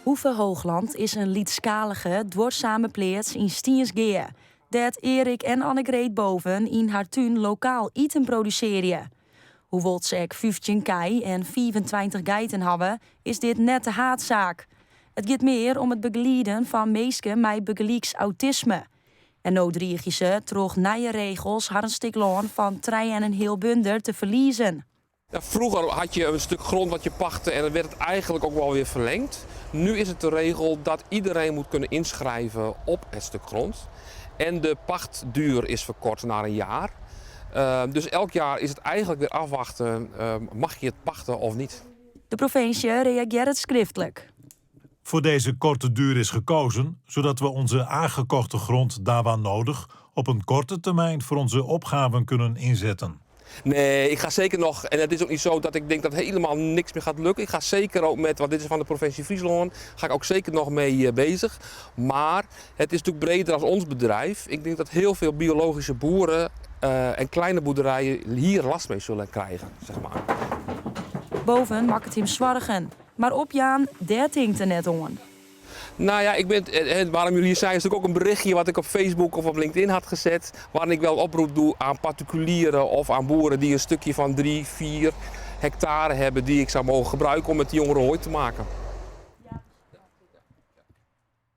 Hoeve Hoogland is in lytsskalige, duorsame pleats yn Stynsgea, dêr't Erik en Annegreet Boven yn har tún lokaal iten produsearje. Hoewol't se ek 15 kij en 25 geiten hawwe, is dit net de haadsaak. It giet mear om it begelieden fan minsken mei bygelyks autisme. En no driigje se troch nije regels harren stik lân fan trije en in heal bunder te ferliezen. Ja, vroeger had je een stuk grond wat je pachtte en dan werd het eigenlijk ook wel weer verlengd. Nu is het de regel dat iedereen moet kunnen inschrijven op het stuk grond. En de pachtduur is verkort naar een jaar. Dus elk jaar is het eigenlijk weer afwachten, mag je het pachten of niet. De provinsje reagearret skriftlik. Voor deze korte duur is gekozen, zodat we onze aangekochte grond daar waar nodig op een korte termijn voor onze opgaven kunnen inzetten. Nee, ik ga zeker nog, en het is ook niet zo dat ik denk dat helemaal niks meer gaat lukken. Ik ga zeker ook met, want dit is van de provincie Fryslân, ga ik ook zeker nog mee bezig. Maar het is natuurlijk breder als ons bedrijf. Ik denk dat heel veel biologische boeren en kleine boerderijen hier last mee zullen krijgen, zeg maar. Boven makket him soargen, mar opjaan, dêr tinkt er net oan. Nou ja, ik ben, waarom jullie hier zijn is natuurlijk ook een berichtje wat ik op Facebook of op LinkedIn had gezet. Waarin ik wel oproep doe aan particulieren of aan boeren die een stukje van 3, 4 hectare hebben die ik zou mogen gebruiken om met die jongeren hooi te maken.